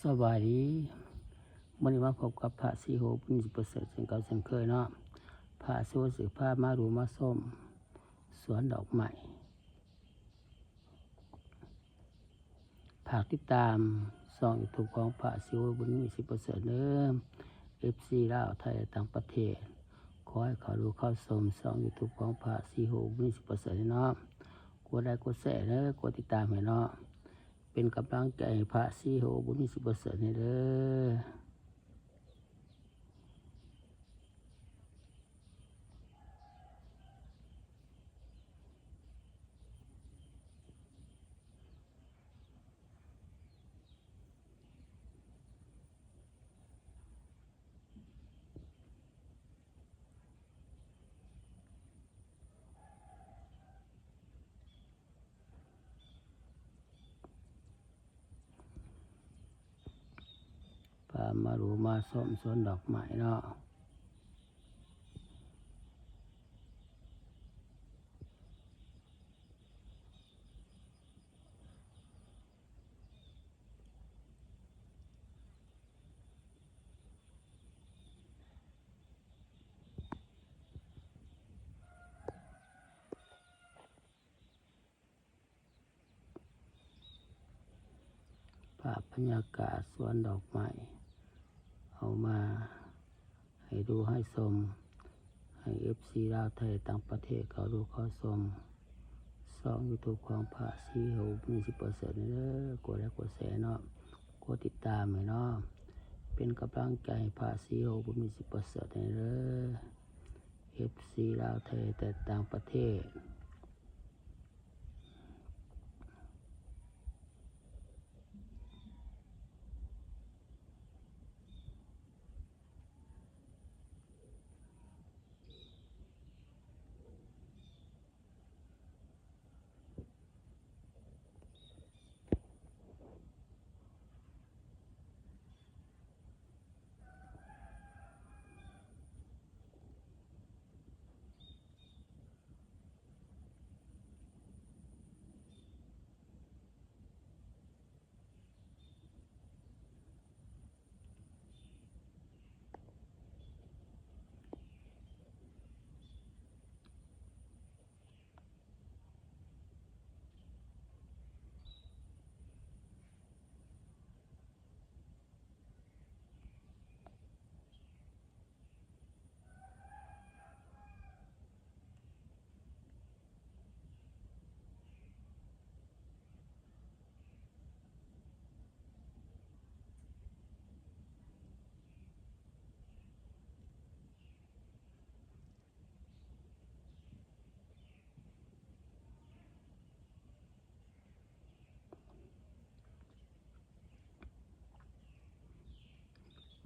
ສະບາຍດີ ມື້ນີ້ມາພົບກັບພະສີໂຫ ບຸນມີ ສິບປະເສີດ ເຊັ່ນເກົ່າເຊັ່ນເຄີຍເນາະ. ພະສີໂຫຊິພາມາດູມາຊົມສວນດອກໄມ້. ຝາກຕິດຕາມຊ່ອງຢູທູບຂອງພະສີໂຫ ບຸນມີ ສິບປະເສີດ ເດີ. ເອັຟຊີ ລາວ ໄທ ແລະ ຕ່າງປະເທດ ຂໍໃຫ້ເຂົ້າດູເຂົ້າຊົມຊ່ອງຢູທູບຂອງພະສີໂຫ ບຸນມີ ສິບປະເສີດ ເນາະ. ກົດໄລກົດແຊເດີ ກົດຕິດຕາມໃຫ້ເນາະ. ເປັນກຳລັງໃຈໃຫ້ພະສີໂຫ ບຸນມີ ສິບປະເສີດ ແດ່ເດີ. ພາມາດູມາຊົມສວນດອກໄມ້ເນາະ. ພາບບັນຍາກາດສວນດອກໄມ້ ເອົາມາໃຫ້ດູໃຫ້ຊົມ ໃຫ້ເອັຟຊີລາວ ໄທ ຕ່າງປະເທດ ເຂົ້າດູເຂົ້າຊົມຊ່ອງຢູທູບຂອງພະສີໂຫ ບຸນມີ ສິບປະເສີດ ແດ່ເດີ. ກົດໄລກົດແຊເນາະ ກົດຕິດຕາມໃຫ້ເນາະ. ເປັນກຳລັງໃຈໃຫ້ພະສີໂຫ ບຸນມີ ສິບປະເສີດ ແດ່ເດີ. ເອັຟຊີລາວ ໄທ ແລະ ຕ່າງປະເທດ.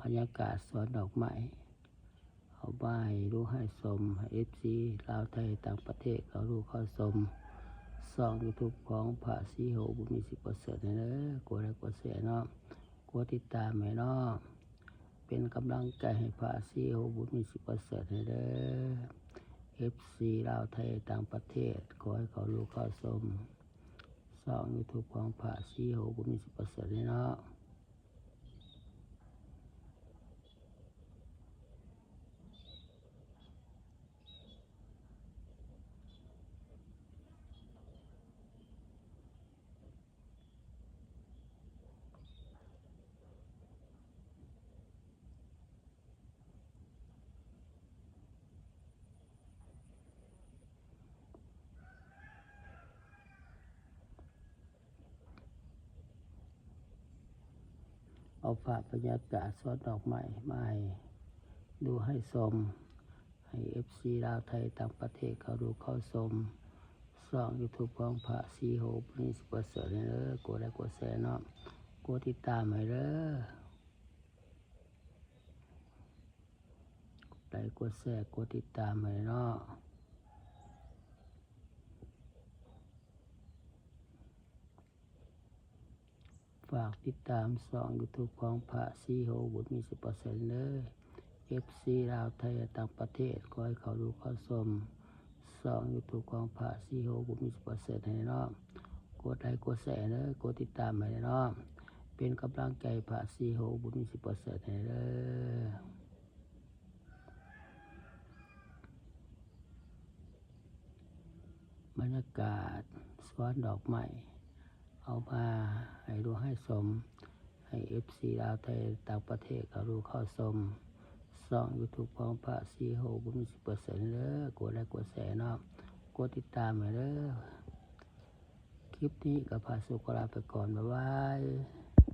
ບັນຍາກາດສວນດອກໄມ້ ເອົາມາໃຫ້ດູໃຫ້ຊົມ ໃຫ້ເອັຟຊີລາວ ໄທ ຕ່າງປະເທດ ເຂົ້າດູເຂົ້າຊົມຊ່ອງຢູທູບຂອງພະສີໂຫ ບຸນມີ ສິບປະເສີດ ແດ່ເດີ. ກົດໄລກົດແຊເນາະ ກົດຕິດຕາມໃຫ້ເນາະ. ເປັນກຳລັງໃຈໃຫ້ພະສີໂຫ ບຸນມີ ສິບປະເສີດ ແດ່ເດີ. ເອັຟຊີລາວ ໄທ ຕ່າງປະເທດ ຂໍໃຫ້ເຂົ້າດູເຂົ້າຊົມຊ່ອງຢູທູບຂອງພະສີໂຫ ບຸນມີ ສິບປະເສີດ ແດ່ເນາະ. ເອົາພາບບັນຍາກາດສວນດອກໄມ້ມາໃຫ້ດູໃຫ້ຊົມ ໃຫ້ເອັຟຊີລາວ ໄທ ຕ່າງປະເທດ ເຂົ້າດູເຂົ້າຊົມຊ່ອງຢູທູບຂອງພະສີໂຫ ບຸນມີ ສິບປະເສີດ ແດ່ເດີ. ກົດໄລກົດແຊເນາະ ກົດຕິດຕາມໃຫ້ເດີ. ກົດໄລກົດແຊ ກົດຕິດຕາມໃຫ້ເນາະ. ຝາກຕິດຕາມຊ່ອງຢູທູບຂອງພະສີໂຫ ບຸນມີ ສິບປະເສີດ ເດີ. ເອັຟຊີລາວ ໄທ ແລະ ຕ່າງປະເທດ ຂໍໃຫ້ເຂົ້າດູເຂົ້າຊົມຊ່ອງຢູທູບຂອງພະສີໂຫ ບຸນມີ ສິບປະເສີດ ແດ່ເນາະ. ກົດໄລກົດແຊເດີ ກົດຕິດຕາມໃຫ້ເນາະ. ປັນກຳລັງໃຈພະສີໂຫບຸນມີສິບເປີເຊັນໃຫ້ເດີ. ບັນຍາກາດສວນດອກໄມ້ ເອົາມາໃຫ້ດູໃຫ້ຊົມ ໃຫ້ເອັຟຊີລາວໄທຕ່າງປະເທດເຂົ້າດູເຂົ້າຊົມຊ່ອງຢູທູບຂອງພະສີໂຫບຸນມີສິບເປີເຊັນເດີ. ກົດໄລກົດແຊເນາະ ກົດຕິດຕາມໃຫ້ເດີ. ຄລິບນີ້ກໍພະສຸກຂໍລາໄປກ່ອນ ບາຍບາຍ.